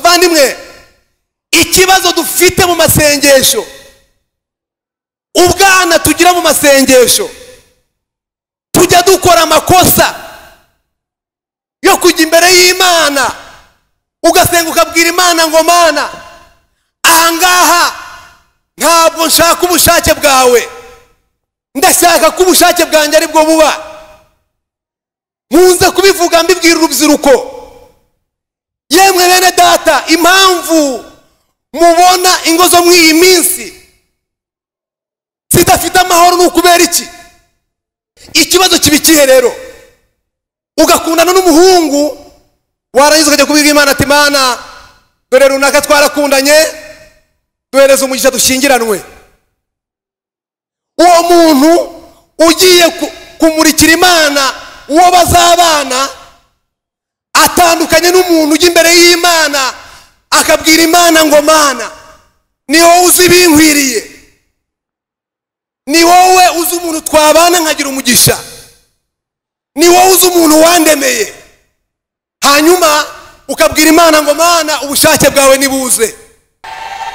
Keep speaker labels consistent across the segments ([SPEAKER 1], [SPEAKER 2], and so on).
[SPEAKER 1] Bavandimwe, ikibazo dufite mu masengesho, ubwana tugira mu masengesho, tujya dukora amakosa yo kujya imbere y'Imana, ugasenga ukabwira Imana ngo Mana, ahangaha ntabwo nshaka ubushake bwawe, ndashaka ko ubushake bwanjye aribwo buba. Nkunze kubivuga mbibwira urubyiruko, yemwe bene data, impamvu mubona ingo zo muri iyi minsi zidafite amahoro ni ukubera iki? Ikibazo kiba ikihe rero? Ugakundana n'umuhungu, warangiza ukajya kubwira Imana ati Mana, dore runaka twarakundanye, duhereze umugisha dushyingiranwe. Uwo muntu ugiye kumurikira Imana uwo bazabana atandukanye n'umuntu ujya imbere y'Imana akabwira Imana ngo Mana, ni wowe uzi ibinkwiriye, ni wowe uzi umuntu twabana nkagira umugisha, ni wowe uzi umuntu wandemeye. Hanyuma ukabwira Imana ngo Mana, ubushake bwawe nibuze.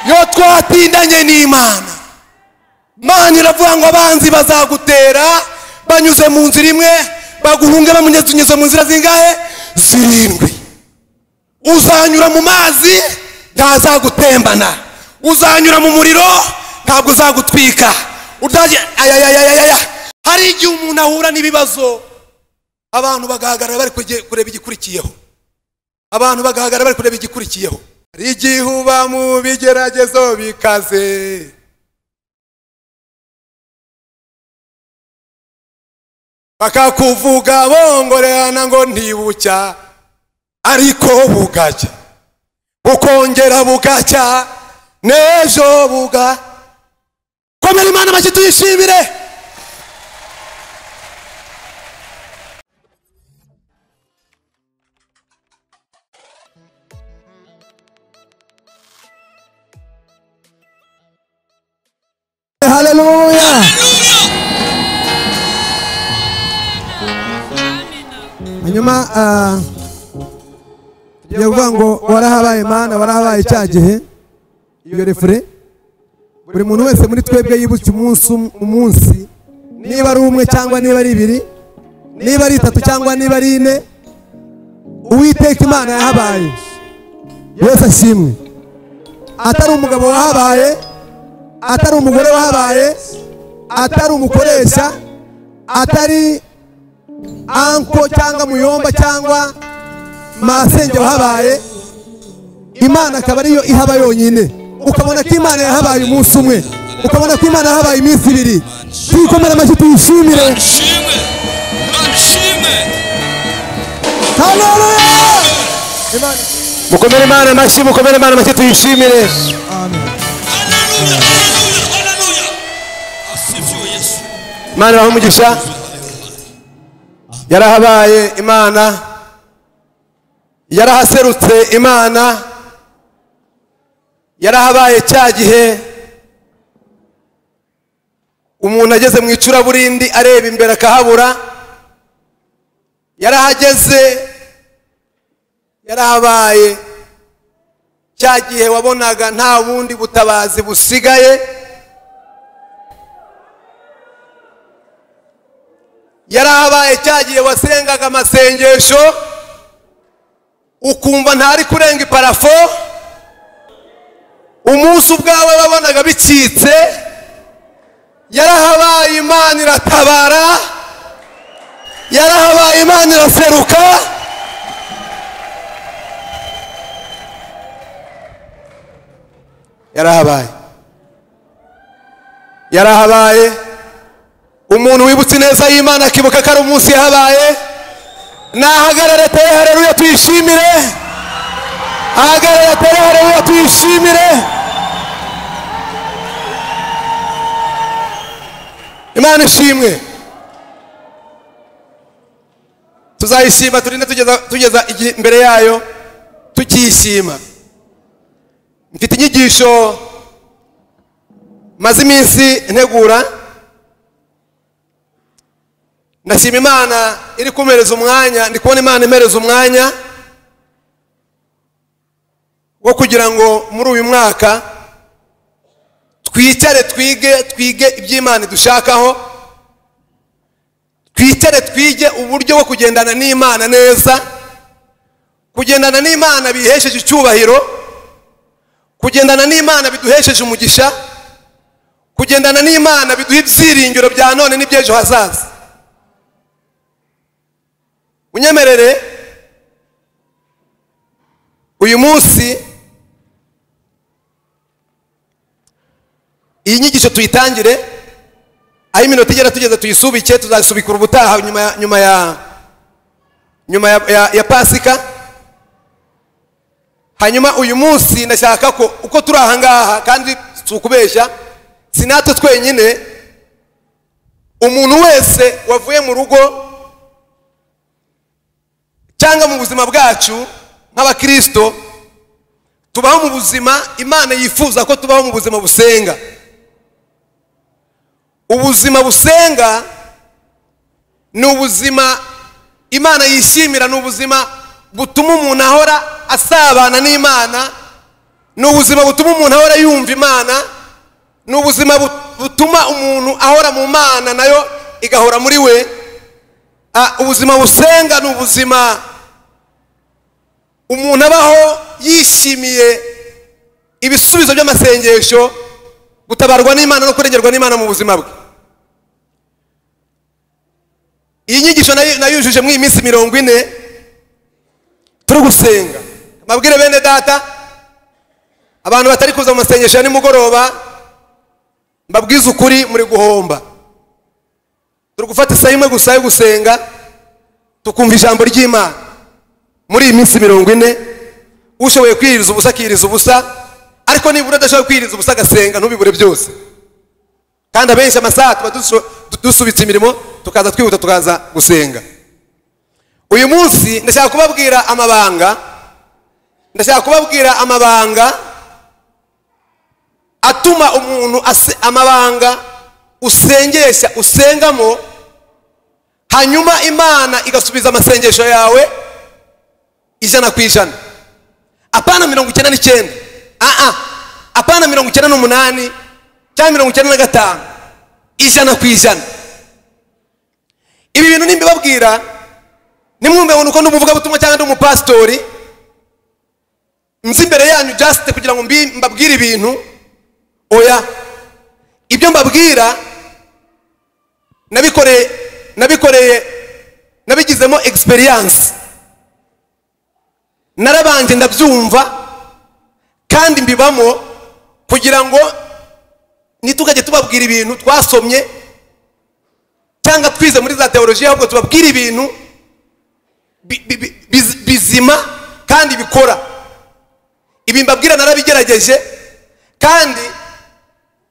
[SPEAKER 1] Yo twatindanye n'Imana, Mana iravuga ngo abanzi bazagutera banyuze mu nzira imwe, baguhunge bamunyuze mu nzira zingahe? Zirindwi. Uzanyura mu mazi ntazagutembana, uzanyura mu muriro ntabwo uzagutwika. Ayayayayaya. Hari igihe umuntu ahura n'ibibazo, abantu bagahagarara bari kureba igikurikiyeho, abantu bagahagarara bari kureba igikurikiyeho. Hari igihe uba mu bigeragezo bikaze, bakakuvuga bongorerana ngo ntibucya, ariko bugacya, bukongera bugacya, n'ejo buga. Komera Imana amashyi tuyishimire.
[SPEAKER 2] Haleluya. Hanyuma tugiye kuvuga ngo warahabaye Mana, warahabaye cya gihe. Iyo refure buri muntu wese muri twebwe yibutse umunsi, niba ari umwe cyangwa niba ari ibiri, niba ari itatu cyangwa niba ari ine, Uwiteka Imana yahabaye. Yesu ashimwe. Atari umugabo wahabaye, atari umugore wahabaye, atari umukoresha, atari anko cyangwa muyomba cyangwa masenge wahabaye, Imana akaba ariyo ihaba yonyine. Ukabona ko Imana yahabaye umunsi umwe, ukabona ko Imana yahabaye iminsi ibiri. Tuyikomere amashyi tuyishimire. Haleluya.
[SPEAKER 1] Mukomere Imana amashyi, mukomere Imana amashyi tuyishimire.
[SPEAKER 2] Amen.
[SPEAKER 1] Imana ibahe umugisha. Yarahabaye Imana, yarahaserutse Imana, yarahabaye cya gihe umuntu ageze mu icuraburindi areba imbere akahabura. Yarahageze, yarahabaye cya gihe wabonaga nta bundi butabazi busigaye. Yarahabaye cya gihe wasengaga amasengesho ukumva ntari kurenga iparafo, umunsi ubwawe wabonaga bicitse. Yarahabaye Imana iratabara, yarahabaye Imana iraseruka. Yarahabaye, yarahabaye. Umuntu wibutse neza y'Imana akibuka ko ari umunsi yahabaye, nahagarare tere haleluya tuyishimire, ahagarare tere haleluya tuyishimire. Imana ishimwe. Tuzayishima turinde tugeza imbere yayo tukiyishima. Mfite inyigisho maze iminsi ntegura. Ndashima Imana iri kumereza umwanya, ndi kubona Imana imereza umwanya wo kugira ngo muri uyu mwaka twicare twige iby'Imana dushakaho, twicare twige uburyo bwo kugendana n'Imana neza, kugendana n'Imana bihesheje icyubahiro, kugendana n'Imana biduhesheje umugisha, kugendana n'Imana biduha ibyiringiro bya none n'iby'ejo hazaza. Unyemerere uyu munsi iyi nyigisho tuyitangire, aho iminota igera tugeze tuyisubike, tuzasubikura ubutaha nyuma ya Pasika. Hanyuma uyu munsi ndashaka ko uko turi aha ngaha, kandi si ukubeshya, si natwe twenyine, umuntu wese wavuye mu rugo cyangwa mu buzima bwacu nk'abakristo, tubaho mu buzima Imana yifuza ko tubaho, mu buzima busenga. Ubuzima busenga ni ubuzima Imana yishimira, ni ubuzima butuma umuntu ahora asabana n'Imana, ni ubuzima butuma umuntu ahora yumva Imana, ni ubuzima butuma umuntu ahora mu Mana nayo igahora muri we. Ubuzima busenga ni ubuzima umuntu abaho yishimiye ibisubizo by'amasengesho, gutabarwa n'Imana no kurengerwa n'Imana mu buzima bwe. Iyi nyigisho nayujuje mu minsi 40 turi gusenga. Mabwire bene data, abantu batari kuza mu masengesho ya nimugoroba, mbabwize ukuri, muri guhomba. Turi gufata isaha imwe gusa yo gusenga, tukumva ijambo ry'Imana muri iyi minsi 40. Ushoboye kwiyiriza ubusa akiyiriza ubusa, ariko nibura udashoboye kwiyiriza ubusa agasenga, ntubibure byose. Kandi abenshi amasaha tuba dusubitse imirimo, tukaza twihuta tukaza gusenga. Uyu munsi ndashaka kubabwira amabanga, ndashaka kubabwira amabanga atuma umuntu amabanga usengesha, usengamo, hanyuma Imana igasubiza amasengesho yawe 100%. Apana 99, apana 98 cyangwa 95, 100%. Ibi bintu nimbibabwira nimwumve ngo nuko ndumuvuga butumwa cyangwa ndi umupastori, nzi imbere yanyu just kugira ngo mbabwire ibintu. Oya, ibyo mbabwira nabikoreye nabigizemo experience, narabanje ndabyumva kandi mbibamo, kugira ngo nitukajye tubabwira ibintu twasomye cyangwa twize muri za theology, ahubwo tubabwira ibintu bizima kandi bikora. Ibi mbabwira narabigerageje kandi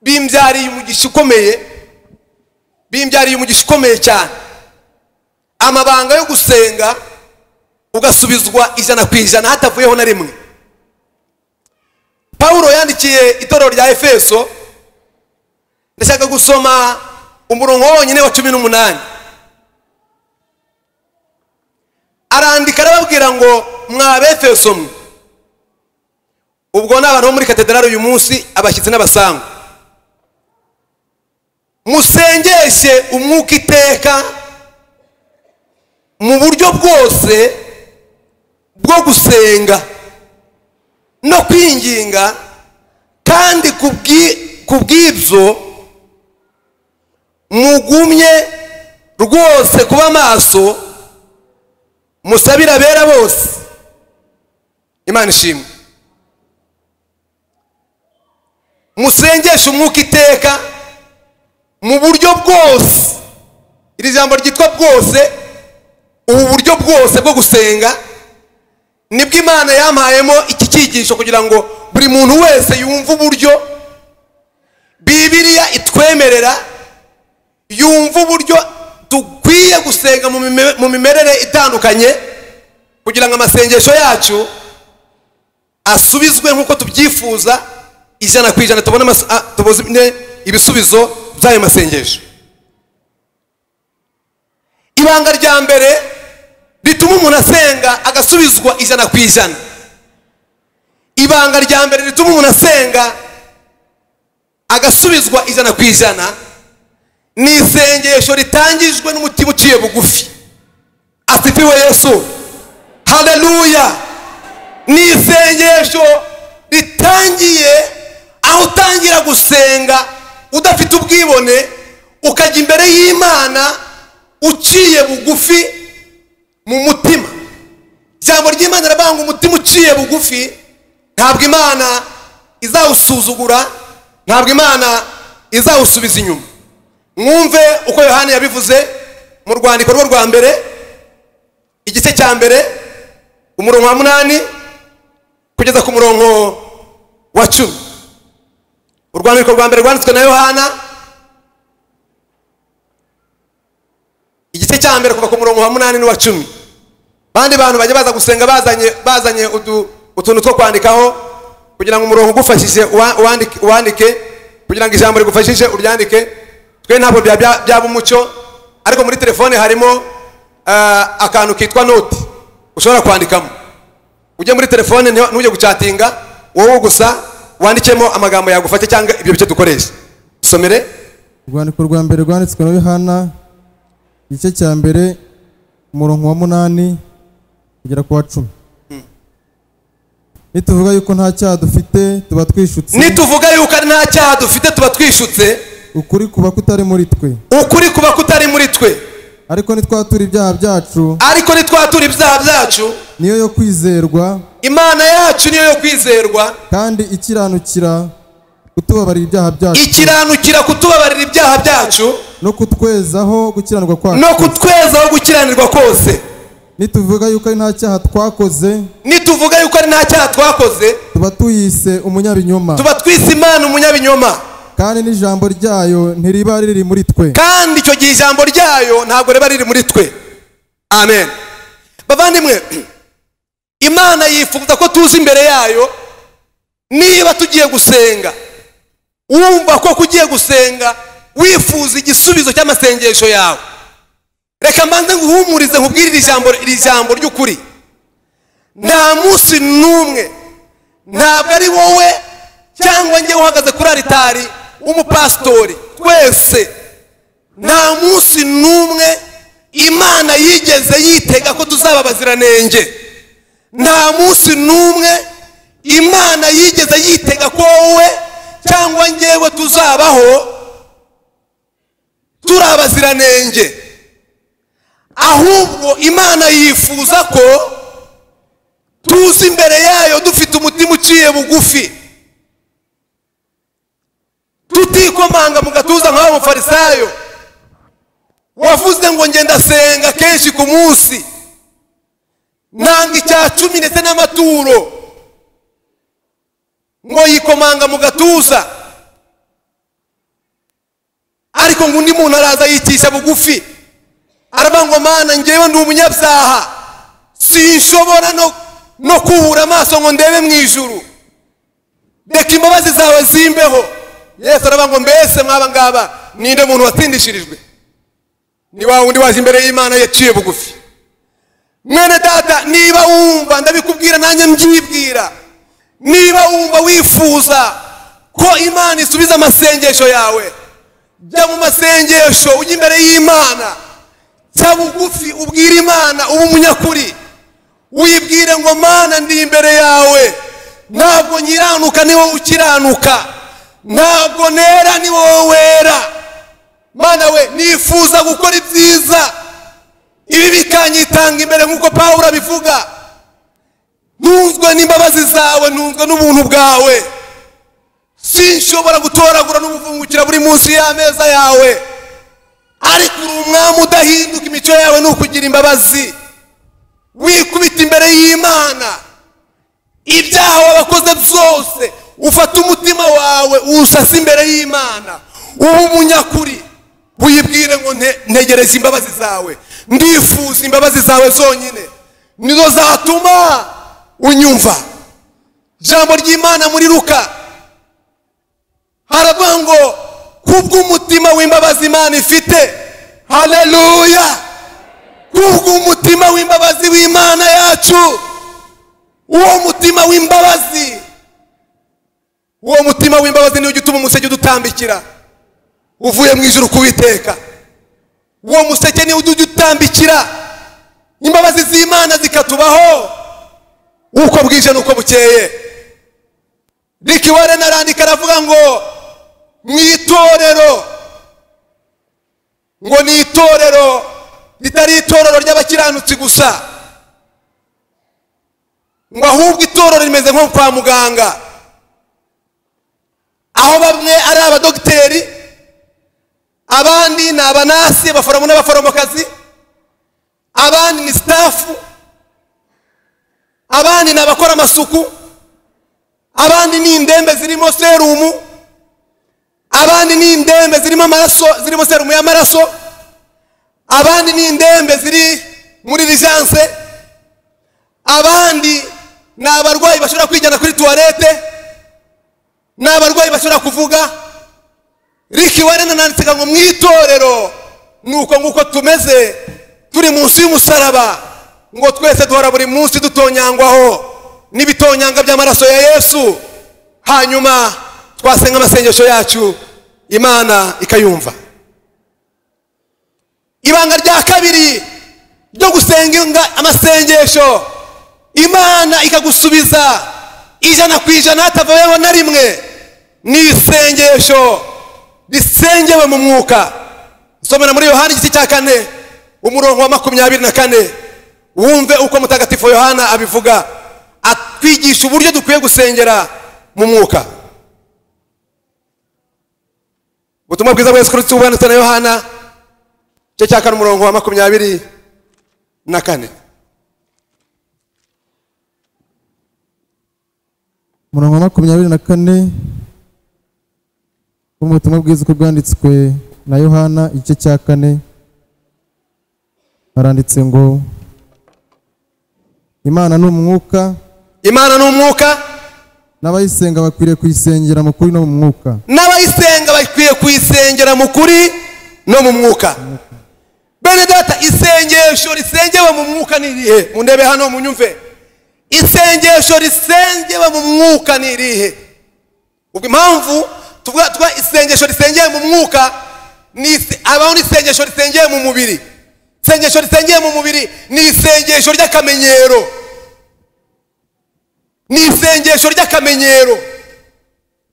[SPEAKER 1] bimbyariye umugisha ukomeye, bimbyariye umugisha ukomeye cyane. Amabanga yo gusenga ugasubizwa 100% hatavuyeho na rimwe. Paulo yandikiye itorero rya Efeso, ndashaka gusoma umurongo wonyine wa 18. Arandika arababwira ngo mwa Befeso mwe, ubwo n'abantu bo muri katedrali uyu munsi, abashyitsi n'abasangwa, musengeshe umwuka iteka mu buryo bwose bwo gusenga no kwinginga, kandi kubw'ibyo mugumye rwose kuba maso, musabira abera bose. Imana ishimwe. Musengeshe umwuka iteka mu buryo bwose. Iri jambo ryitwa bwose, ubu buryo bwose bwo gusenga nibwo Imana yampayemo iki cyigisho, kugira ngo buri muntu wese yumve uburyo Bibiliya itwemerera, yumve uburyo dukwiye gusenga mu mimerere itandukanye, kugira ngo amasengesho yacu asubizwe nk'uko tubyifuza 100%, tubone ibisubizo by'ayo masengesho. Ibanga rya mbere rituma umuntu asenga agasubizwa 100%, Ibanga rya mbere rituma umuntu asenga agasubizwa 100% ni isengesho ritangijwe n'umutima uciye bugufi. Asifiwe Yesu. Haleluya. Ni isengesho ritangiye aho utangira gusenga udafite ubwibone, ukajya imbere y'Imana uciye bugufi mu mutima. Ijambo ry'Imana riravuga umutima uciye bugufi ntabwo Imana izawusuzugura, ntabwo Imana izawusubiza inyuma. Mwumve uko Yohana yabivuze mu rwandiko rwe rwa mbere, igice cya mbere, umurongo wa 8 kugeza ku murongo wa 10. Urwandiko rwa mbere rwanditswe na Yohana, igice cya mbere kuva ku murongo wa 8 n'uwa 10. Bandi bantu bajya baza gusenga bazanye utuntu two kwandikaho kugira ngo umurongo ugufashije wandike, kugira ngo ijambo rigufashije uryandike. Twe ntabwo byaba umucyo, ariko muri telefone harimo akantu kitwa note ushobora kwandikamo. Ujye muri telefone ntujye gucatinga, wowe gusa wandikemo amagambo yagufasha cyangwa ibyo bice dukoresha. Somere
[SPEAKER 2] urwandiko rwa mbere rwanditswe na Yohana, igice cya mbere, umurongo wa 8 kugera ku wa 10. Nituvuga yuko nta cyaha dufite tuba twishutse.
[SPEAKER 1] Nituvuga yuko nta cyaha dufite tuba twishutse.
[SPEAKER 2] Ukuri kuba kutari muri twe.
[SPEAKER 1] Ukuri kuba kutari muri twe.
[SPEAKER 2] Ariko nitwatura ibyaha byacu.
[SPEAKER 1] Ariko nitwatura ibyaha byacu.
[SPEAKER 2] Niyo yo kwizerwa.
[SPEAKER 1] Imana yacu niyo yo kwizerwa.
[SPEAKER 2] Kandi ikiranukira kutubabarira ibyaha byacu.
[SPEAKER 1] Ikiranukira kutubabarira ibyaha byacu.
[SPEAKER 2] No kutwezaho gukiranirwa kwacu.
[SPEAKER 1] No kutwezaho gukiranirwa kose.
[SPEAKER 2] Nituvuga yuko ari nta cyaha twakoze.
[SPEAKER 1] Nituvuga yuko ari nta cyaha twakoze.
[SPEAKER 2] Tuba tuyise umunyabinyoma.
[SPEAKER 1] Tuba twise Imana umunyabinyoma.
[SPEAKER 2] Kandi n'ijambo ryayo ntiriba riri muri twe.
[SPEAKER 1] Kandi icyo gihe ijambo ryayo ntabwo riba riri muri twe. Amen. Bavandimwe, Imana yifuza ko tuza imbere yayo. Niba tugiye gusenga, wumva ko kugiye gusenga wifuza igisubizo cy'amasengesho yawe, reka mbanze nguhumurize nkubwire iri jambo ry'ukuri. Nta munsi n'umwe, ntabwo ari wowe cyangwa njye uhagaze kuri alitari w'umupasitori, twese nta munsi n'umwe Imana yigeze yitega ko tuzaba abaziranenge. Nta munsi n'umwe Imana yigeze yitega ko wowe cyangwa njyewe tuzabaho turi abaziranenge. Ahubwo Imana yifuza ko tuza imbere yayo dufite umutima uciye bugufi, tutikomanga mu gatuza nk'abo mufarisayo wavuze ngo ngenda senga kenshi ku munsi, nanga icya 10 ndetse n'amaturo, ngo yikomanga mu gatuza. Ariko ngo undi muntu araza yicisha bugufi, aravuga ngo Mana njyewe ndi umunyabyaha, sinshobora no kubura amaso ngo ndebe mu ijuru, reka imbabazi zawe zimbeho. Yesu aravuga ngo mbese mwaba ngaba ninde muntu watsindishirijwe? Ni wa wundi waje imbere y'Imana yaciye bugufi. Mwene data, niba wumva ndabikubwira nanjye mbyibwira, niba wumva wifuza ko Imana isubiza amasengesho yawe, jya mu masengesho, ujye imbere y'Imana, cya bugufi, ubwire Imana, ube umunyakuri, wibwire ngo Mana ndi imbere yawe, ntabwo nkiranuka ni wowe ukiranuka, ntabwo nera ni wowe wera. Mana we, nifuza gukora ibyiza, ibi bikanyitanga imbere nk'uko Pawulo abivuga. Ntunzwe n'imbabazi zawe, ntunzwe n'ubuntu bwawe, sinshobora gutoragura n'ubuvungukira buri munsi y'ameza yawe, ariko uri umwami udahinduka, imico yawe ni ukugira imbabazi. Wikubita imbere y'Imana, ibyaha wabakoze byose ufata umutima wawe usasa imbere y'Imana, ube umunyakuri, uyibwire ngo ntegereje imbabazi zawe, ndifuza imbabazi zawe zonyine, nizo zatuma unyumva. Ijambo ry'Imana muri Luka haravuga ngo kubw'umutima w'imbabazi Imana ifite. Haleluya. Kubw'umutima w'imbabazi w'Imana yacu, uwo mutima w'imbabazi Uwo mutima w'imbabazi niwo ujya utuma umuseke udutambikira uvuye mu ijuru kuwiteka. Uwo museke niwo ujya utambikira imbabazi z'Imana zikatubaho uko bwije nuko bukeye. Rick Warren arandika aravuga ngo mu itorero, ngo ni itorero ritari itorero ry'abakiranutsi gusa, ngo ahubwo itorero rimeze nko kwa muganga, aho bamwe ari abadogiteri, abandi ni abanasi, abaforomo n'abaforomokazi, abandi ni staff, abandi ni abakora amasuku, abandi ni indembe zirimo serumu, abandi ni indembe zirimo amaraso, zirimo serumu y'amaraso, abandi ni indembe ziri muri urgence, abandi ni abarwayi bashobora kwijyana kuri toilette, ni abarwayi bashobora kuvuga. Rick Warren anandika ngo mu itorero nuko nguko tumeze, turi munsi y'umusaraba, ngo twese duhora buri munsi dutonyangwaho n'ibitonyanga by'amaraso ya Yesu, hanyuma twasenga amasengesho yacu Imana ikayumva. Ibanga rya kabiri ryo gusenga amasengesho Imana ikagusubiza 100% hatavuyeho na rimwe, ni isengesho risengewe mu mwuka. Somera muri Yohana igice cya 4 umurongo wa 24, wumve uko Mutagatifu Yohana abivuga, atwigisha uburyo dukwiye gusengera mu mwuka. Ubutumwa bwiza bwa Yesu Kristo bwanditswe na Yohana igice cya 4 umurongo wa 24.
[SPEAKER 2] Umurongo wa 24 ubutumwa bwiza uko bwanditswe na Yohana igice cya 4, haranditse ngo Imana ni umwuka,
[SPEAKER 1] Imana ni umwuka,
[SPEAKER 2] n'abayisenga bakwiriye kuyisengera mu kuri no mu mwuka.
[SPEAKER 1] N'abayisenga bakwiye kuyisengera mu kuri no mu mwuka. Bene data, isengesho risengewe mu mwuka ni irihe? Mundebe hano munyumve. Isengesho risengewe mu mwuka ni irihe? Ubwo impamvu tuvuga isengesho risengeye mu mwuka ni abaho isengesho risengeye mu mubiri. Isengesho risengeye mu mubiri ni isengesho ry'akamenyero. Ni isengesho ry'akamenyero.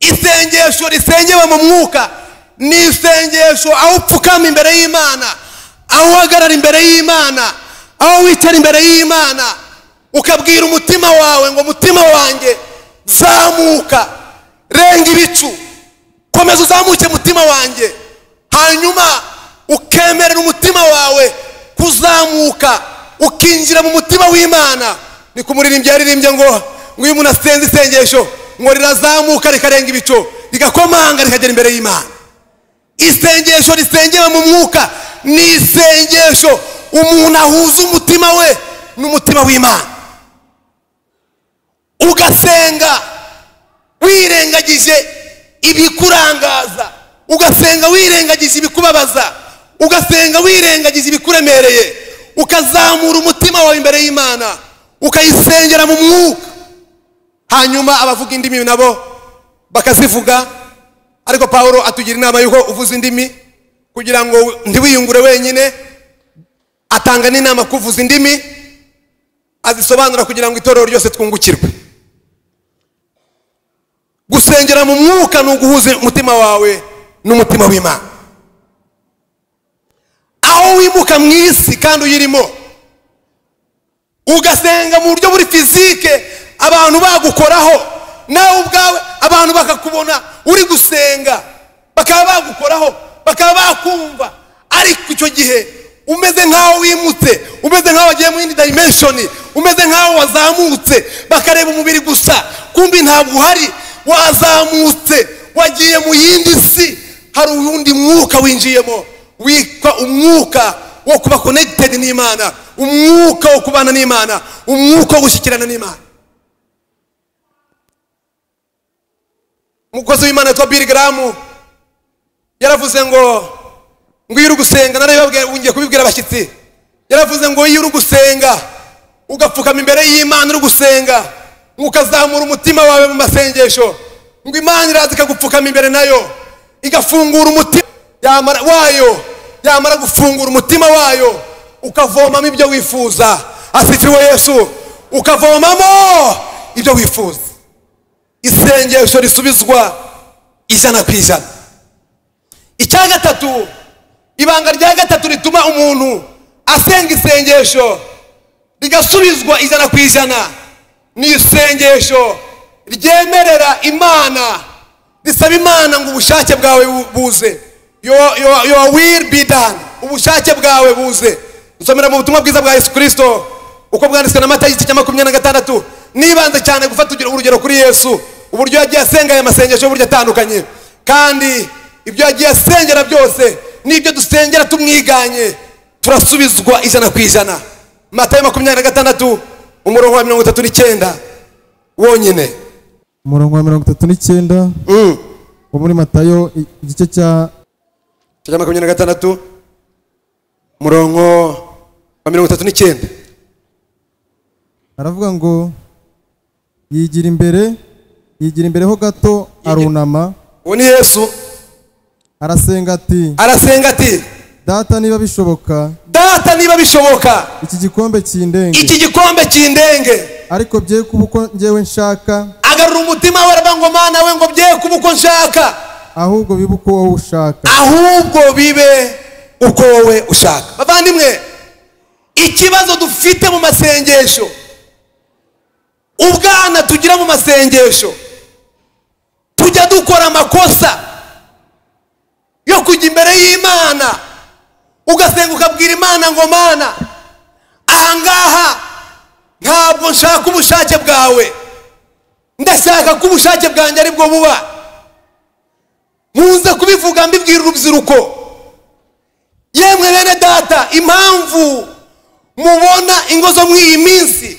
[SPEAKER 1] Isengesho risengewe mu mwuka ni isengesho aho upfukama imbere y'Imana, aho uhagarara imbere y'Imana, aho wicara imbere y'Imana, ukabwira umutima wawe ngo mutima wanjye zamuka, renga ibicu, komeza uzamuke mutima wanjye. Hanyuma ukemerera umutima wawe kuzamuka, ukinjira mu mutima w'Imana. Ni kumuririmbyi yaririmbye ngo uyu muntu asenze isengesho ngo rirazamuka rikarenga ibicu, rigakomanga rikagera imbere y'Imana. Isengesho risengewe mu mwuka ni isengesho umuntu ahuza umutima we n'umutima w'Imana. Ugasenga wirengagije ibikurangaza, ugasenga wirengagije ibikubabaza, ugasenga wirengagije ibikuremereye, ukazamura umutima wawe imbere y'Imana, ukayisengera mu mwuka. Hanyuma abavuga indimi nabo bakazivuga, ariko Paulo atugira inama yuko uvuza indimi kugira ngo ntiwiyungure wenyine, atanga n'inama kuvuza indimi azisobanura kugira ngo itorero ryose twungukirwe. Gusengera mu mwuka ni uguhuza umutima wawe n'umutima w'Imana. Aho wimuka mu isi kandi uyirimo, ugasenga mu buryo buri fizike, abantu bagukoraho, nawe ubwawe abantu bakakubona uri gusenga, bakaba bagukoraho, bakaba bakumva, ariko icyo gihe umeze nkaho wimutse, umeze nkaho wagiye mu yindi dimension, umeze nkaho wazamutse, bakareba umubiri gusa, kumbi ntabwo uhari, wazamutse wagiye mu yindi si. Hari uwundi mwuka winjiyemo witwa umwuka wo kuba connected n'Imana, umwuka wo kubana n'Imana, umwuka wo gushyikirana n'Imana. Umukozi w'Imana witwa Bill Graham yaravuze ngo iyo uri gusenga, narabibabwiye ngiye kubibwira abashyitsi, yaravuze ngo iyo uri gusenga ugapfukama imbere y'Imana uri gusenga, ukazamura umutima wawe mu masengesho, Ngo Imana iraza ikagupfukama imbere nayo, igafungura umutima wayo, yamara gufungura umutima wayo ukavomamo ibyo wifuza. Asifiwe Yesu. Ukavomamo ibyo wifuza. Isengesho risubizwa 100%. Icya gatatu, ibanga rya gatatu rituma umuntu asenga isengesho rigasubizwa 100%, ni isengesho ryemerera Imana, risaba Imana ngo ubushake bwawe buze. Your will be done. Ubushake bwawe buze. Nsomera mu butumwa bwiza bwa Yesu Kristo uko bwanditswe na Matayo igice cya 26. Nibanze cyane gufata urugero kuri Yesu, uburyo yagiye asenga aya masengesho y'uburyo atandukanye, kandi ibyo yagiye asengera byose n'ibyo dusengera tumwiganye turasubizwa 100%. Matayo 26 umurongo wa 39 wonyine.
[SPEAKER 2] Umurongo wa 39 wo muri Matayo igice cya
[SPEAKER 1] 26 umurongo wa 39.
[SPEAKER 2] Aravuga ngo yigira imbere ho gato arunama.
[SPEAKER 1] Uwo ni Yesu.
[SPEAKER 2] Arasenga ati Data niba bishoboka,
[SPEAKER 1] Data niba bishoboka,
[SPEAKER 2] iki gikombe kindenge,
[SPEAKER 1] iki gikombe kindenge,
[SPEAKER 2] ariko bye kuba uko njyewe nshaka.
[SPEAKER 1] Agarura umutima we aravuga ngo Mana we, ngo bye kuba uko nshaka,
[SPEAKER 2] ahubwo bibe uko wowe ushaka,
[SPEAKER 1] ahubwo bibe uko wowe ushaka. Bavandimwe, ikibazo dufite mu masengesho, ubwana tugira mu masengesho, tujya dukora amakosa yo kujya imbere y'Imana, ugasenga ukabwira Imana ngo Mana, ahangaha ntabwo nshaka ubushake bwawe, ndashaka ko ubushake bwanjye aribwo buba. Nkunze kubivuga mbibwira urubyiruko, yemwe bene data, impamvu mubona ingo zo muri iyi minsi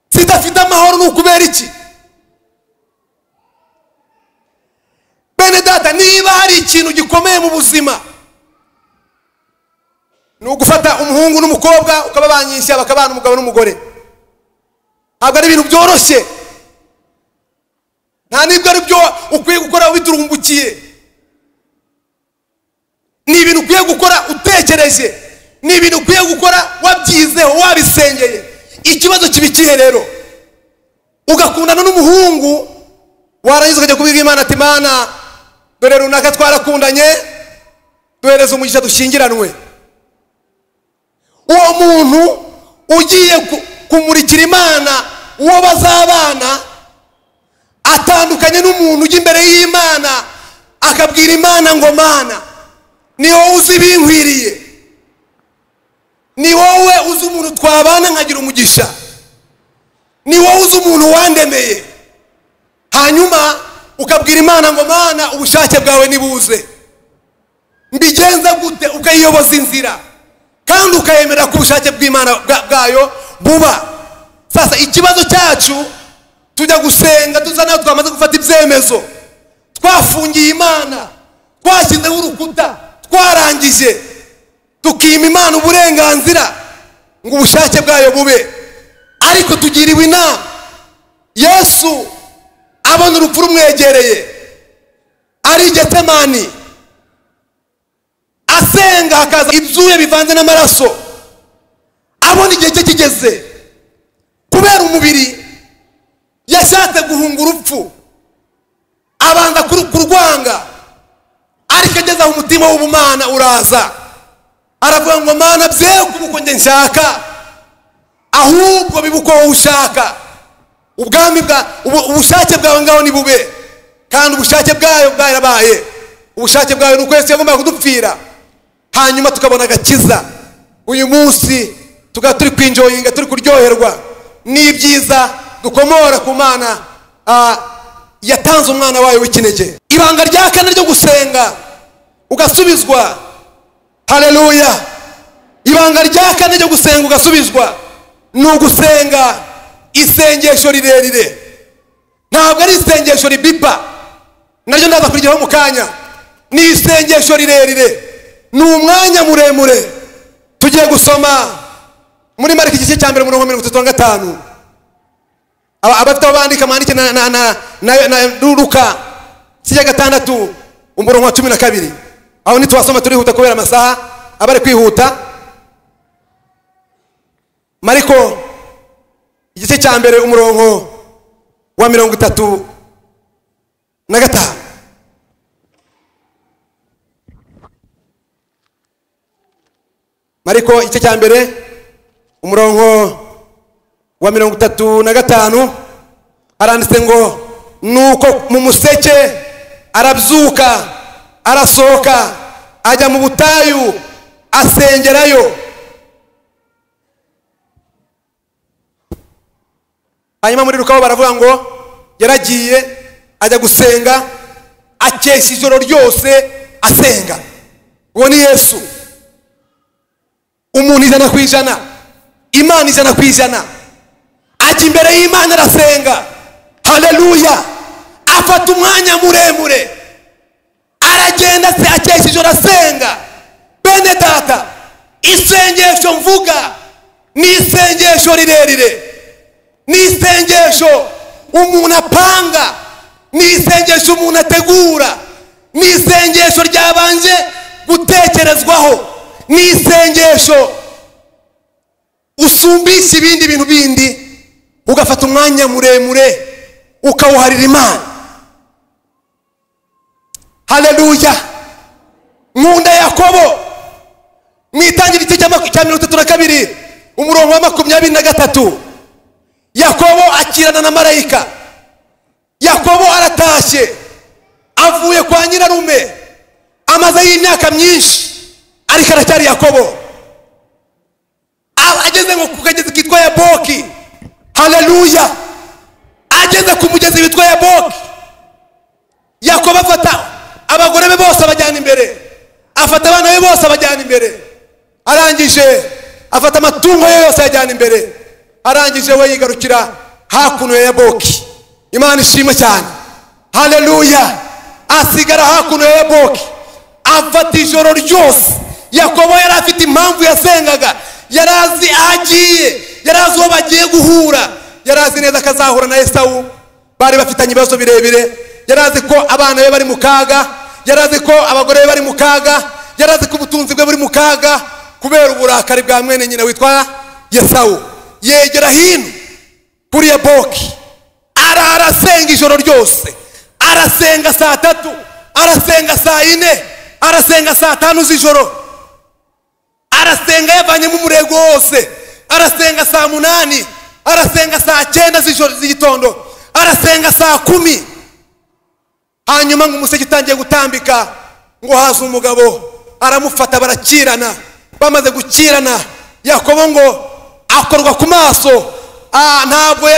[SPEAKER 1] zidafite amahoro ni ukubera iki? Bene data, niba hari ikintu gikomeye mu buzima ni ugufata umuhungu n'umukobwa ukababanyisha bakabana umugabo n'umugore. Ntabwo ari ibintu byoroshye, nta nibwo ari byo ukwiye gukora ubiturumbukiye. Ni ibintu ukwiye gukora utekereje, ni ibintu ukwiye gukora wabyizeho, wabisengeye. Ikibazo kiba ikihe rero? Ugakundana n'umuhungu, warangiza ukajya kubwira Imana ati Mana, dore runaka twarakundanye, duhereze umugisha dushyingiranwe. Uwo muntu ugiye kumurikira Imana uwo bazabana atandukanye n'umuntu ujya imbere y'Imana akabwira Imana ngo Mana, ni wowe uzi ibinkwiriye, ni wowe uzi umuntu twabana nkagira umugisha, ni wowe uzi umuntu wandemeye. Hanyuma ukabwira Imana ngo Mana, ubushake bwawe nibuze, mbigenza gute? Ukayiyoboza inzira kandi ukayemera ko ubushake bw'Imana bwayo buba. Sasa ikibazo cyacu, tujya gusenga tuza naho twamaze gufata ibyemezo, twafungiye Imana, twashyizeho urukuta, twarangije, tukima Imana uburenganzira ngo ubushake bwayo bube. Ariko tugiriwe inama. Yesu abona urupfu rumwegereye ari i Getsemani, asenga hakaza ibyuya bivanze n'amaraso, abona igihe cye kigeze. Kubera umubiri yashatse guhunga urupfu, abanza kurwanga, ariko ageze aho umutima w'ubumana uraza, aravuga ngo Mana, bye kuba uko njye nshaka, ahubwo bibe uko wowe ushaka. Ubwami bwa ubushake bwawe ngaho ni bube. Kandi ubushake bwayo bwarabaye. Ubushake bwayo nuko Yesu yagombaga kudupfira, hanyuma tukabona agakiza. Uyu munsi tukaba turi kwinjoyinga, turi kuryoherwa n'ibyiza dukomora ku Mana yatanze umwana wayo w'ikinege. Ibanga rya kane ryo gusenga ugasubizwa. Haleluya. Ibanga rya kane ryo gusenga ugasubizwa ni ugusenga isengesho rirerire. Ntabwo ari isengesho ribipa, naryo ndaza kurijyaho mu kanya. Ni isengesho rirerire, ni umwanya muremure. Tugiye gusoma muri Mariko igice cya mbere umurongo 35. Abafite bandika mwandike na Luka cya 6 umurongo wa 12. Aho nitwasoma turihuta kubera amasaha abari kwihuta. Mariko igice cya mbere umurongo wa 35. Mariko igice cya mbere umurongo wa 35 aranditse ngo nuko mu museke arabyuka arasohoka ajya mu butayu asengerayo. Hanyuma muri Luka baravuga ngo yaragiye ajya gusenga akesha ijoro ryose asenga. Uwo ni Yesu, umuntu 100%, Imana 100%, ajya imbere y'Imana arasenga. Haleluya! Afata umwanya muremure aragenda se akesha ijoro asenga. Bene data, isengesho mvuga ni isengesho rirerire, ni isengesho umuntu apanga, ni isengesho umuntu ategura, ni isengesho ryabanje gutekerezwaho, ni isengesho usumbisha ibindi bintu bindi, ugafata umwanya muremure ukawuharira Imana. Haleluya! Nkunda Yakobo mu itangira igice cya 32 umurongo wa 23. Yakobo akirana na marayika. Yakobo aratashye avuye kwa nyirarume, amaze y'imyaka myinshi ariko aracyari Yakobo. Ageze ngo ku kagezi kitwa Yaboki. Haleluya! Ageze ku mugezi witwa Yaboki, Yakobo afata abagore be bose abajyana imbere, afata abana be bose abajyana imbere, arangije afata amatungo ye yose ajyana imbere, arangije we yigarukira hakuno ya Yaboki. Imana ishimwe cyane. Haleluya! Asigara hakuno ya Yaboki, afata ijoro ryose. Yakobo yari afite impamvu yasengaga, yarazi agiye, yarazi uwo bagiye guhura, yarazi neza akazahura na Esawu, bari bafitanye ibibazo birebire, yarazi ko abana be bari mu kaga, yarazi ko abagore be bari mu kaga, yarazi ko ubutunzi bwe buri mu kaga kubera uburakari bwa mwene nyina witwa Esawu. Yegera hino kuri Yaboki, arasenga ijoro ryose, arasenga saa 3, arasenga saa 4, arasenga saa 5 z'ijoro, arasenga yavanyemo umurego wose, arasenga saa 8, arasenga saa 9 z'ijoro z'igitondo, arasenga saa 10. Hanyuma ngo umuseke utangiye gutambika, ngo haza umugabo aramufata, barakirana. Bamaze gukirana, Yakobo ngo akorwa ku maso, ntabwo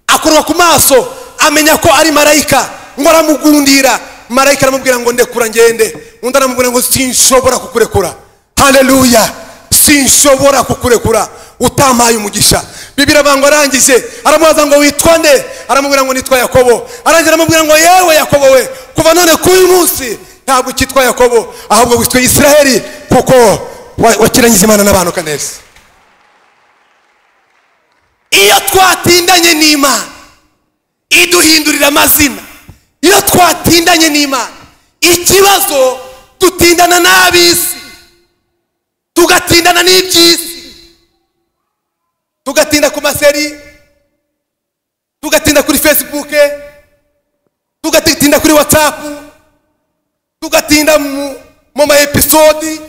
[SPEAKER 1] akorwa ku maso, amenya ko ari marayika, ngo aramugundira. Marayika aramubwira ngo ndekura ngende, undi aramubwira ngo sinshobora kukurekura. Haleluya! Sinshobora kukurekura utampaye umugisha. Bibiliya bango arangije aramubaza ngo witwa nde? Aramubwira ngo nitwa Yakobo. Arangije aramubwira ngo yewe Yakobo we, kuva none kuri uyu munsi ntabwo ukitwa Yakobo, ahubwo witwa Israheli, kuko wakiranyije Imana n'abantu kaneza. Iyo twatindanye n'Imana iduhindurira amazina. Iyo twatindanye n'Imana, ikibazo dutindana n'ab'isi, tugatindana n'iby'isi, tugatinda ku maseri, tugatinda kuri Facebook, tugatinda kuri WhatsApp, tugatinda mu ma episode,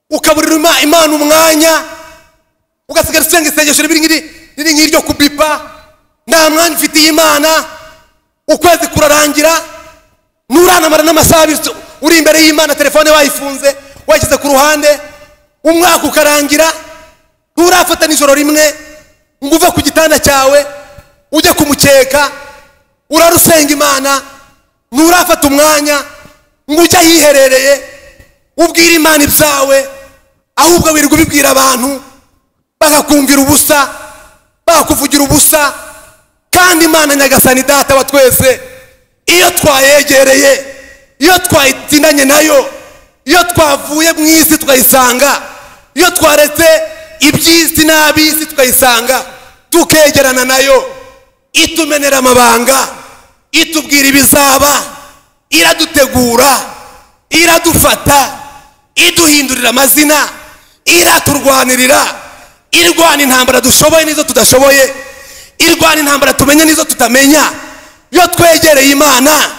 [SPEAKER 1] ukaburira Imana umwanya, ugasigara usenga isengesho riri nk'iryo kubipa, nta mwanya ufitiye Imana. Ukwezi kurarangira nuranamara n'amasaha uri imbere y'Imana, telefone wayifunze wayishyize ku ruhande, umwaka ukarangira nturafata nijoro rimwe ngo uve ku gitanda cyawe ujye kumukeka, urarusenga Imana, nturafata umwanya ngo ujye ahiherereye ubwira Imana ibyawe, ahubwo wirirwa ubibwira abantu bakakumvira ubusa, bakakuvugira ubusa. Kandi Imana Nyagasani Data wa twese, iyo twayegereye, iyo twayitindanye nayo, iyo twavuye mu isi tukayisanga, iyo twaretse iby'isi n'ab'isi tukayisanga, tukegerana nayo, Itumenera amabanga, itubwira ibizaba, iradutegura, iradufata, iduhindurira amazina, iraturwanirira, irwana intambara dushoboye n'izo tudashoboye, irwana intambara tumenya n'izo tutamenya. Iyo twegereye Imana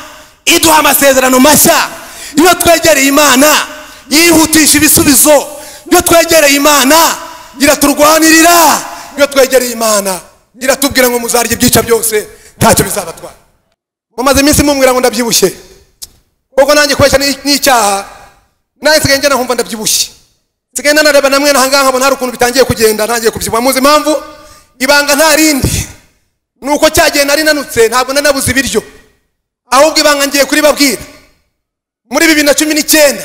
[SPEAKER 1] iduha amasezerano mashya. Iyo twegereye Imana yihutisha ibisubizo. Iyo twegereye Imana iraturwanirira. Iyo twegereye Imana iratubwira ngo muzarya ibyica byose ntacyo bizabatwara. Mumaze iminsi mumbwira ngo ndabyibushye, kuko nanjye kwesha n'icyaha, nanjye nsigaye njya nkumva ndabyibushye, nsigaye nanareba namwe nahangaha nkabona hari ukuntu bitangiye kugenda, ntangiye kubyibuha. Muzi impamvu? Ibanga nta rindi, nuko cyagiye nari nanutse, ntabwo nanabuze ibiryo, ahubwo ibanga ngiye kuribabwira. Muri 2019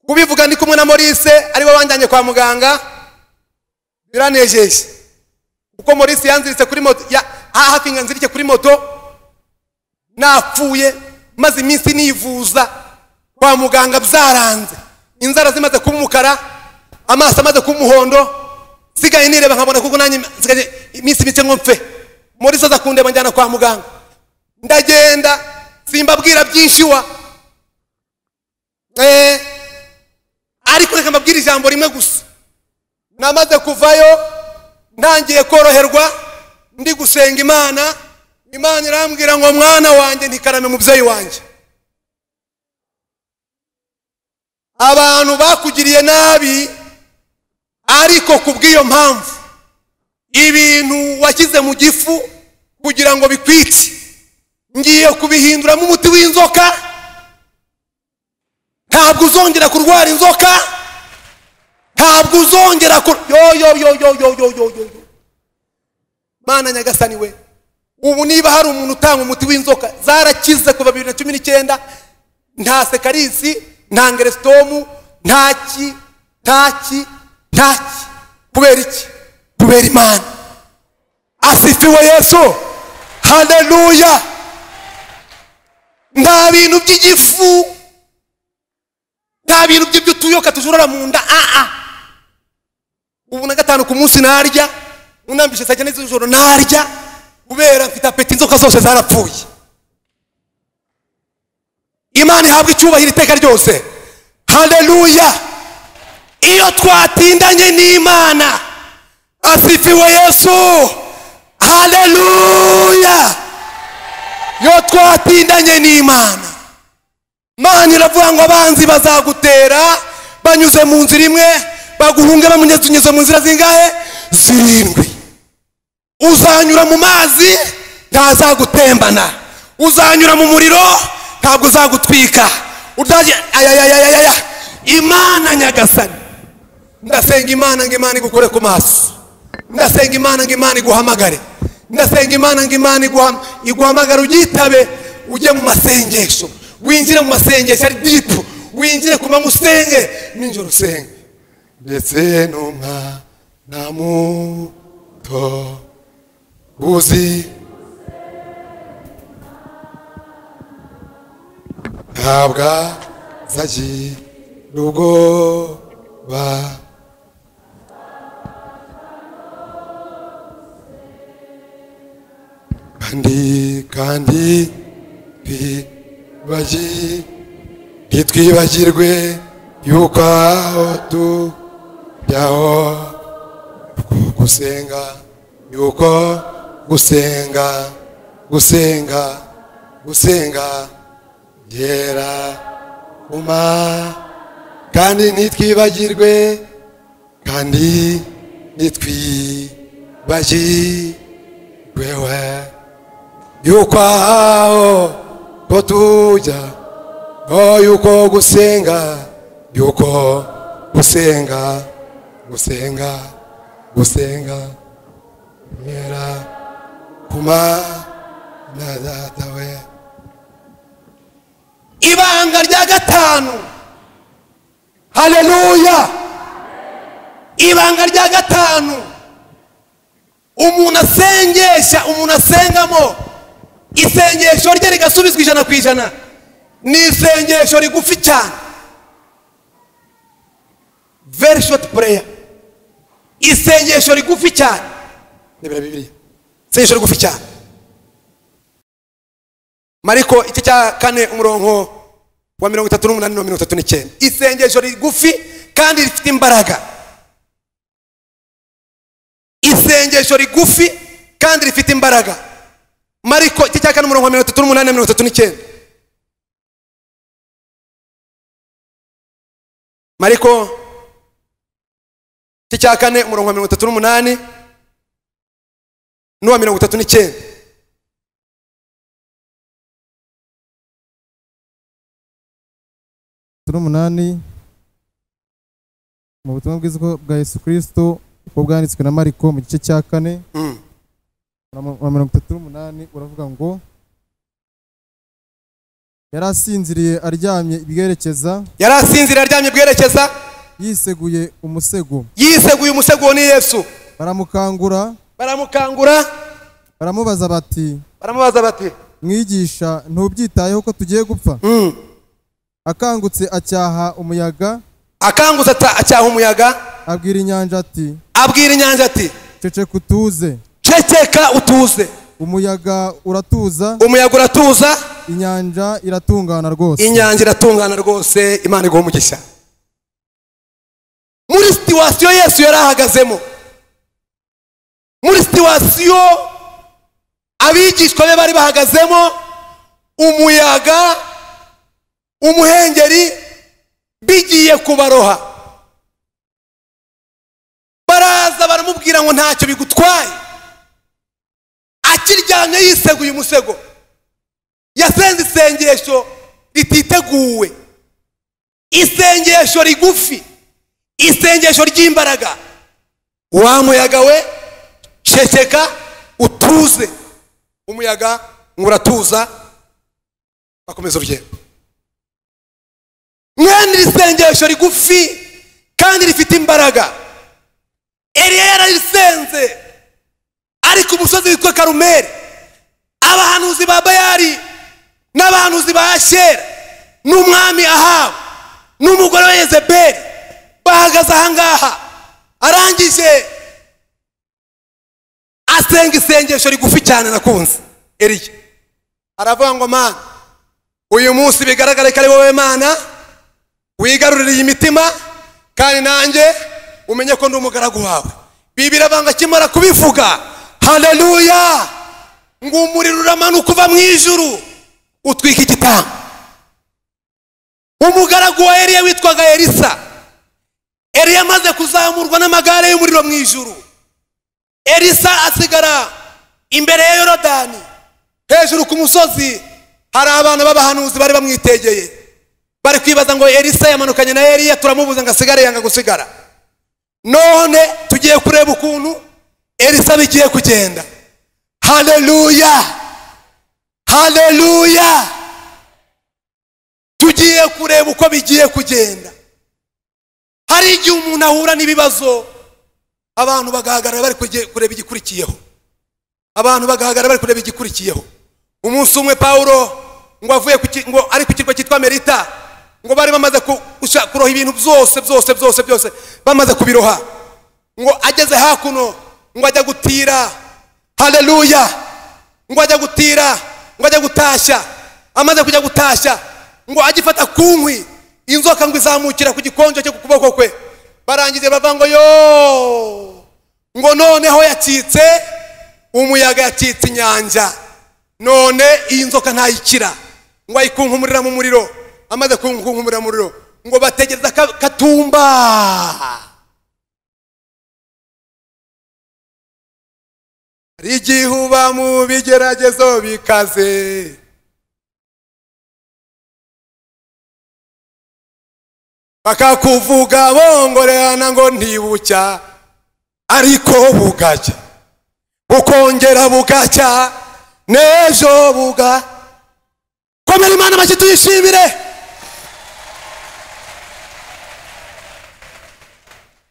[SPEAKER 1] kubivuga ndi kumwe na Maurice, ariwe wanjyanye kwa muganga, biranejeje kuko Maurice yanziritse kuri moto, hafi nganzirike kuri moto, napfuye maze iminsi nivuza kwa muganga byaranze, inzara zimaze kuba umukara, amaso amaze kuba umuhondo, nsigaye nireba nkabona kuko nanjye nsigaye iminsi mike ngo mpfe. Maurice aza kundeba njyana kwa muganga, ndagenda simbabwira byinshi wa ariko reka mbabwire ijambo rimwe gusa. Namaze kuvayo ntangiye koroherwa, ndi gusenga Imana, Imana irambwira ngo mwana wanjye ntikarame mubyeyi wanjye, abantu bakugiriye nabi, ariko kubw'iyo mpamvu ibintu washyize mu gifu kugira ngo bikwice, ngiye kubihinduramo umuti w'inzoka, ntabwo uzongera kurwara inzoka, ntabwo uzongera yo yo yo yo yo yo yo yo. Mana nyagasani we, ubu niba hari umuntu utanga umuti w'inzoka zarakize kuva 2019, nta sekarisi, nta ngeresitomu, ntaki ntaki ntaki. Kubera iki? Kubera Imana. Asifiwe Yesu, haleluya. Nta bintu by'igifu, nta bintu by'utuyoka tujurora mu nda. Ubu na gatanu ku munsi narya, unambishe saa 9 z'ijoro narya, kubera mfite apeti, inzoka zose zarapfuye. Imana ihabwa icyubahiro iteka ryose, haleluya. Iyo twatindanye n'Imana, asifiwe Yesu, haleluya. Iyo twatindanye n'Imana, Imana iravuga ngo abanzi bazagutera banyuze mu nzira imwe, baguhunge bamunyuze mu nzira zingahe? 7. Uzanyura mu mazi ntazagutembana, uzanyura mu muriro ntabwo uzagutwika. Ayayayaya, Imana nyagasani, ndasenga Imana ngo Imana igukore ku maso, ndasenga Imana ngo Imana iguhamagare, ndasenga Imana ngo Imana iguhamagare, ugitabe, ujye mu masengesho, winjire mu masengesho ari deep, winjire ku manywa usenge, nijoro usenge. Ndetse n'umwana muto uzi ntabwo azagira ubwoba, kandi ntitwibagirwe yuko aho tujyaho gusenga, yuko gusenga gusenga gusenga gera kuma, kandi ntitwibagirwe, kandi ntitwibagirwe we yuko aho ko tujya, yuko gusenga, yuko gusenga gusenga gusenga gera kuma na data we. Ibanga rya gatanu, haleluya. Ibanga rya gatanu umuntu asengesha, umuntu asengamo isengesho rye rigasubizwa 100%, ni isengesho rigufi cyane, very short prayer, isengesho rigufi cyane. Ndebera Bibiliya, isengesho rigufi cyane. Mariko igice cya 4 umurongo wa 38 na 39. Isengesho rigufi kandi rifite imbaraga. Isengesho rigufi kandi rifite imbaraga. Mariko igice cya 4 umurongo wa 38 na 39. Mariko igice cya 4 umurongo wa 38 n'uwa 39.
[SPEAKER 2] Umunani mu butumwa bwiza bwa Yesu Kristo uko bwanditswe na Mariko mu gice cya 4 wa 38 uravuga ngo yarasinziriye aryamye ibwerekeza,
[SPEAKER 1] yarasinziriye aryamye ibwerekeza,
[SPEAKER 2] yiseguye umusego,
[SPEAKER 1] yiseguye umusego ni Yesu.
[SPEAKER 2] Baramukangura,
[SPEAKER 1] baramukangura,
[SPEAKER 2] baramubaza bati,
[SPEAKER 1] baramubaza bati,
[SPEAKER 2] mwigisha ntubyitayeho ko tugiye gupfa? Akangutse acyaha umuyaga,
[SPEAKER 1] akangutse acyaha umuyaga,
[SPEAKER 2] abwira inyanja ati,
[SPEAKER 1] abwira inyanja ati,
[SPEAKER 2] ceceka utuze,
[SPEAKER 1] ceceka utuze.
[SPEAKER 2] Umuyaga uratuza,
[SPEAKER 1] umuyaga uratuza,
[SPEAKER 2] inyanja iratungana rwose,
[SPEAKER 1] inyanja iratungana rwose. Imana iguhe umugisha. Muri situation Yesu yarahagazemo, muri situation abigishwa be bari bahagazemo, umuyaga umuhengeri bigiye kubaroha, baraza baramubwira ngo ntacyo bigutwaye. Akiryamye yiseguye umusego, yasenze isengesho rititeguwe, isengesho rigufi, isengesho ry'imbaraga. Wa muyaga we ceceka utuze. Umuyaga nguratuza, bakomeza urugendo. Mwene iri sengesho rigufi kandi rifite imbaraga, Eliya yararisenze ari ku musozi witwa Karumeli. Abahanuzi ba Bayali n'abahanuzi ba Ashera n'umwami Ahabu n'umugore wa Yezebeli bahagaze ahangaha. Arangije asenga isengesho rigufi cyane nakunze. Eliya aravuga ngo Mana, uyu munsi bigaragare ko ari wowe Mana wigarurira imitima, kandi nanjye umenye ko ndi umugaragu wawe. Bibiri banga kimara kubivuga, haleluya, ngo umuriro uramanuka uva mu ijuru utwika igitambo. Umugaragu wa Eliya witwaga Elisa, Eliya amaze kuzamurwa n'amagare y'umuriro mu ijuru, Elisa asigara imbere ya Yorodani hejuru ku musozi. Hari abana b'abahanuzi bari bamwitegeye, bari kwibaza ngo Elisa yamanukanye na Eliya, turamubuza ngo asigare, yanga gusigara. None tugiye kureba ukuntu Elisa bigiye kugenda. Haleluya, haleluya, tugiye kureba uko bigiye kugenda. Hari igihe umuntu ahura n'ibibazo, abantu bagahagarara bari kureba igikurikiyeho, abantu bagahagarara bari kureba igikurikiyeho. Umunsi umwe Paulo ngo avuye ngo ari ku kirwa cyitwa Melita, ngo bari bamaze kuroha ibintu byose byose byose byose, bamaze kubiroha, ngo ageze hakuno ngo ajya gutira. Haleluya, ngo ajya gutira, ngo ajya gutashya. Amaze kujya gutashya, ngo agifata ku nkwi, inzoka ngo izamukira ku gikonjo cyo ku kuboko kwe. Barangije bava ngo yo, ngo noneho yacitse umuyaga, yacitse inyanja, none iyi nzoka ntayikira. Ngo ayikunkumurira mu muriro. Amaze kunkumurira mu muriro, ngo bategereza katumba. Igihe uba mu bigeragezo bikaze, bakakuvuga bongorerana ngo ntibucya, ariko bugacya, bukongera bugacya, n'ejo buga. Komera Imana amashyi tuyishimire.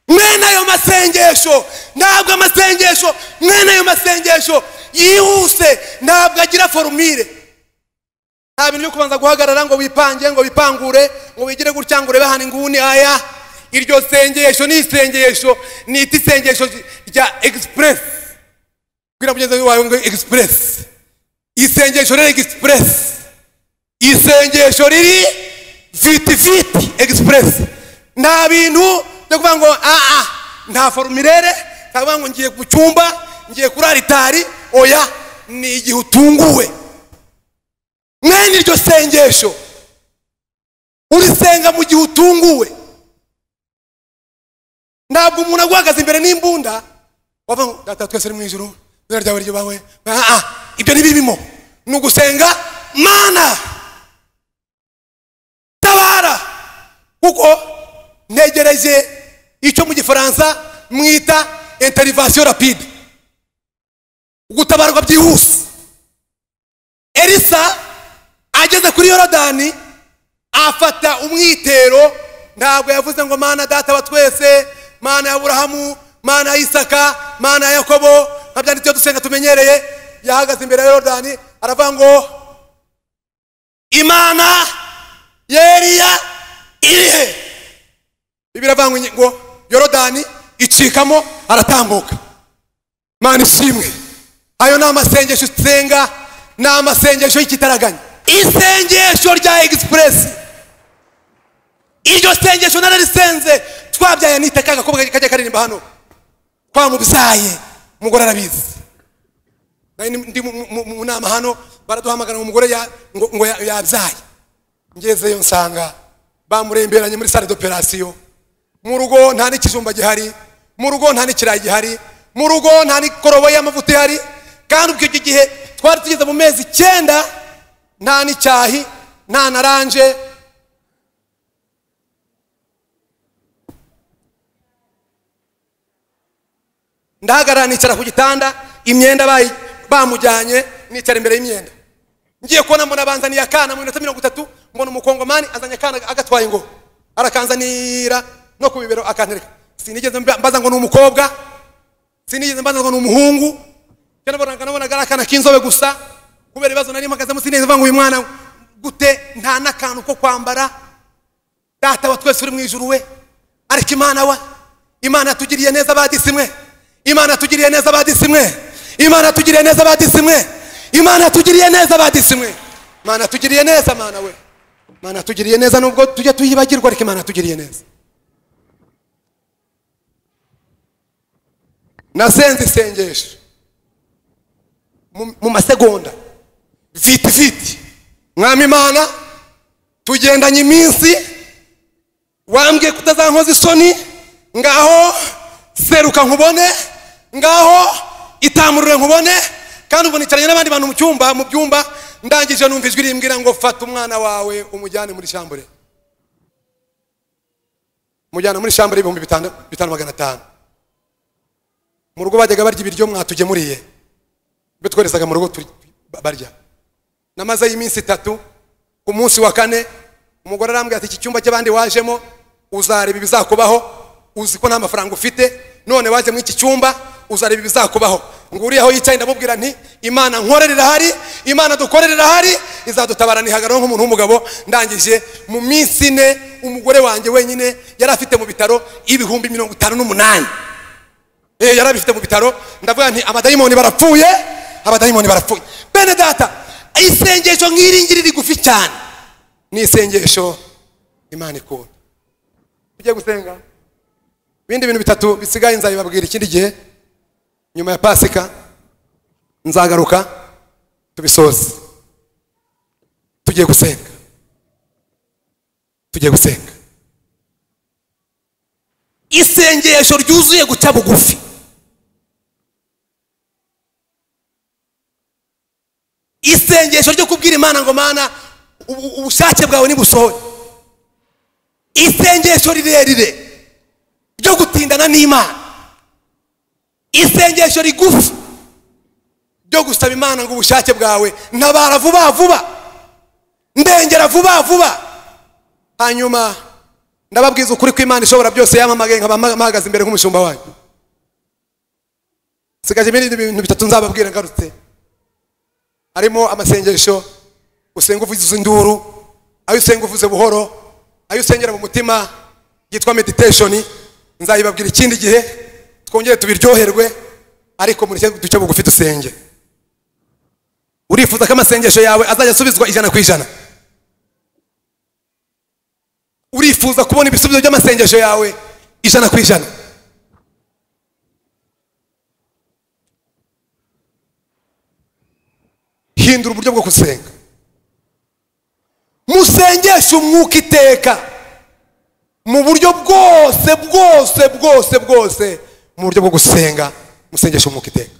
[SPEAKER 1] Mwene ayo masengesho, ntabwo amasengesho mwene ayo masengesho yihuse, ntabwo agira formule. Nta bintu byo kubanza guhagarara ngo wipange, ngo wipangure, ngo wigire gutya, ngo urebe hano inguni. Aya, iryo sengesho ni isengesho, ni isengesho rya express. Bwira mugenzi wawe ngo express. Isengesho rero express. Isengesho riri viti viti express, nta bintu byo kuvuga ngo a nta formulaire, nta ngo ngiye ku cyumba, ngiye kuri aritari, oya, ni igihe utunguwe. Mwene iryo sengesho urisenga mu gihe utunguwe. Ntabwo umuntu aguhagaze imbere n'imbunda wavuga ngo data twese uri mu ijuru, izina ryawe ryubahwe. Ibyo ntibibimo. Ni ugusenga Mana tabara, kuko ntegereje icyo mu gifaransa mwita intervention rapide, gutabarwa byihuse. Elisa ageze kuri Yorodani afata umwitero, ntabwo yavuze ngo Mana data wa twese, Mana ya Aburahamu, Mana ya Isaka, Mana ya Yakobo, nkabyanditse dusenga tumenyereye. Yahagaze imbere ya Yorodani aravuga ngo Imana ya Eliya irihe? Biravuga ngo Yorodani icikamo aratambuka. Mana ishimwe. Ayo ni amasengesho usenga, ni amasengesho y'ikitaraganya, isengesho rya express. Iryo sengesho nararisenze twabyaye niteka agakobwa kajya karirimba hano, twamubyaye umugore arabizi. Ndi mu nama hano baraduhamagara ngo umugore ngo yabyaye. Ngezeyo nsanga bamuremberanye muri salle d'opération. Mu rugo nta n'ikijumba gihari, mu rugo nta n'ikirayi gihari, mu rugo nta n'ikorobo y'amavuta ihari. Kandi ubwo icyo gihe twari tugeze mu mezi 9, nta n'icyahi, nta naranje. Ndahagarara nicara ku gitanda, imyenda bamujyanye, nicara imbere y'imyenda. Ngiye kubona mbona banzaniye akana mu minota 30, mbona umukongomani azanye akana agatwaye ngo arakanzanira no ku bibero akantereka. Sinigeze mbaza ngo ni umukobwa, sinigeze mbaza ngo ni umuhungu. Nabonaga ari akana k'inzobe gusa, kubera ibibazo nari mpagazemo sinigeze mvuga ngo uyu mwana gute, nta n'akantu ko kwambara. Data wa twese uri mu ijuru we, ariko Imana wa Imana yatugiriye neza badisimwe, Imana yatugiriye neza badisimwe, Imana yatugiriye neza badisimwe, Imana yatugiriye neza badisimwe, Imana yatugiriye neza. Mana we, Imana yatugiriye neza nubwo tujya tuyibagirwa, ariko Imana yatugiriye neza. Nasenze isengesho mu masegonda viti viti. Mwami Imana, tugendanye iminsi, wambwiye kutazankoza isoni, ngaho seruka nkubone, ngaho itamurure nkubone. Kandi ubwo nicaranye n'abandi bantu mu cyumba, mu byumba, ndangije numva ijwi rimbwira ngo fata umwana wawe umujyane muri shambure. Mujyana muri shambure 5500. Mu rugo bajyaga barya ibiryo mwatugemuriye, bitworezaga mu rugo barya. Namaze y'iminsi 3, ku munsi wa 4 umugore arambwira ati iki cyumba cy'abandi wajemo uzareba ibizakubaho, uzi ko nta mafaranga ufite, none waje mu iki cyumba uzareba ibizakubaho. Nguri aho yicaye ndamubwira nti Imana nkorera irahari, Imana dukorera irahari, izadutabara. Nihagarara nk'umuntu w'umugabo. Ndangije mu minsi 4 umugore wanjye wenyine yari afite mu bitaro 58,000. Yari abifite mu bitaro. Ndavuga nti abadayimoni barapfuye, abadayimoni barapfuye. Bene data, isengesho nk'iringiri rigufi cyane ni isengesho Imana ikunda. Ugiye gusenga ibindi bintu bitatu bisigaye nzabibabwira ikindi gihe nyuma ya Pasika, nzagaruka tubisoze. Tugiye gusenga, tugiye gusenga isengesho ryuzuye guca bugufi. Isengesho ryo kubwira Imana ngo Mana ubushake bwawe nibusohore. Isengesho rirerire ryo gutindana n'Imana. Isengesho rigufi ryo gusaba Imana ngo ubushake bwawe ntabara vuba vuba, ndengera vuba vuba. Hanyuma ndababwiza ukuri ko Imana ishobora byose yampamagaye nkaba mpagaze imbere nk'umushumba wanyu. Sigaje ibindi bintu bitatu nzababwira ngarutse. Harimo amasengesho usenga uvuze induru, ayo usenga uvuze buhoro, ayo usengera mu mutima yitwa meditation. Nzayibabwira ikindi gihe twongere tubiryoherwe, ariko muri cyo duce bugufi dusenge. Urifuza ko amasengesho yawe azajya asubizwa 100%? Wifuza kubona ibisubizo by'amasengesho yawe 100%. Hindura uburyo bwo gusenga. Musengeshe umwuka iteka mu buryo bwose bwose bwose bwose, mu buryo bwo gusenga musengeshe umwuka iteka.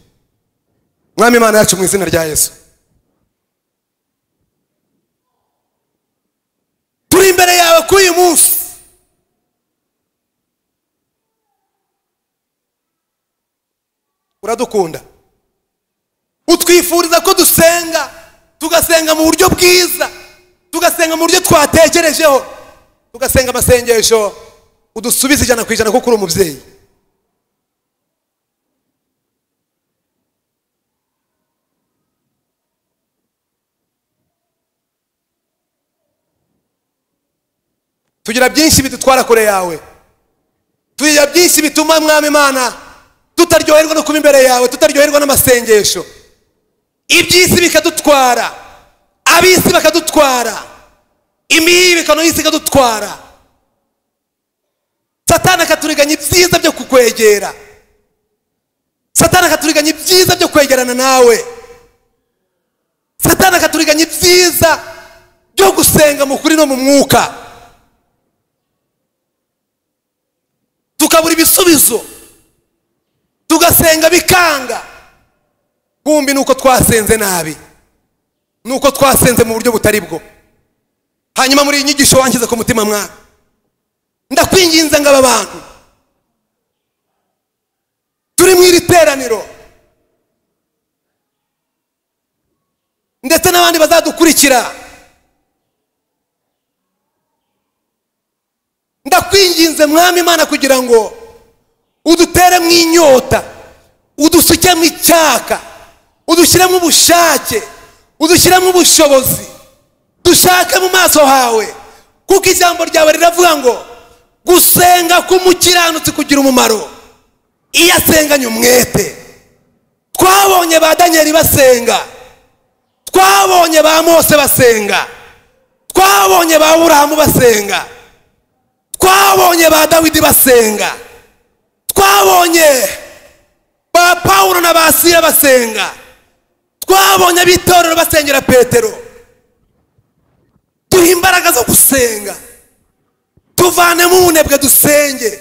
[SPEAKER 1] Mwami Imana yacu, mu izina rya Yesu, turi imbere yawe kuri uyu munsi. Uradukunda, utwifuriza ko dusenga, tugasenga mu buryo bwiza, tugasenga mu buryo twatekerejeho, tugasenga amasengesho udusubize 100% kuko uri umubyeyi. Tugira byinshi bidutwara kure yawe, tugira byinshi bituma Mwami Imana tutaryoherwa no kuba imbere yawe, tutaryoherwa n'amasengesho. Iby'isi bikadutwara, ab'isi bakadutwara, imibikano y'isi ikadutwara. Satani akaturiganya ibyiza byo kukwegera, Satani akaturiganya ibyiza byo kwegerana nawe, Satani akaturiganya ibyiza byo gusenga mu kuri no mu mwuka. Tukabura ibisubizo, tugasenga bikanga. Kumbi nuko twasenze nabi, nuko twasenze mu buryo butari bwo. Hanyuma muri iyi nyigisho wanshyize ku mutima mwana, ndakwinginze ngo aba bantu turi mu iri teraniro ndetse n'abandi bazadukurikira, ndakwinginze Mwami Imana kugira ngo udutere mu inyota, udusukemo icyaka, udushyiremo ubushake, udushyiremo ubushobozi, dushake mu maso hawe, kuko ijambo ryawe riravuga ngo gusenga k'umukiranutsi kugira umumaro iyo asenganye umwete. Twabonye ba Danieli basenga, twabonye ba Mose basenga, twabonye ba Aburahamu basenga, twabonye ba Dawidi basenga, twabonye ba Paulo na ba Sila basenga, twabonye abitorero basengera Petero. Duhe imbaraga zo gusenga, tuvanemo ubunebwe dusenge,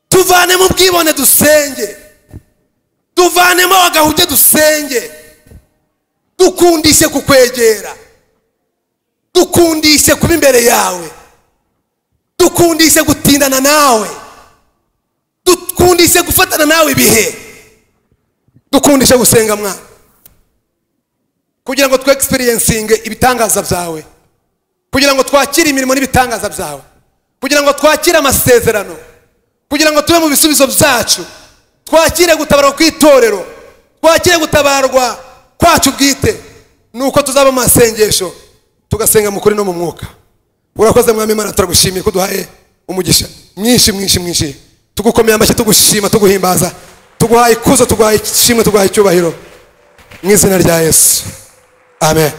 [SPEAKER 1] tuvanemo ubwibone dusenge, tuvanemo agahuge dusenge, dukundishe kukwegera, dukundishe kuba imbere yawe, dukundishe gutindana nawe, dukundishe gufatana nawe ibihe, dukundishe gusenga mwana, kugira ngo twe experiencinge ibitangaza byawe, kugira ngo twakire imirimo n'ibitangaza byawe, kugira ngo twakire amasezerano, kugira ngo tube mu bisubizo byacu, twakire gutabarwa kw'itorero, twakire gutabarwa kwacu bwite. Nuko tuzaba mu masengesho tugasenga mu kuri no mu mwuka. Urakoze Mwami Imana, turagushimiye ko duhaye umugisha mwinshi mwinshi mwinshi. Tugukomeye amashyi, tugushima, tuguhimbaza, tuguhaye ikuzo, tuguhaye ishimwe, tuguhaye icyubahiro mu izina rya Yesu. Amen.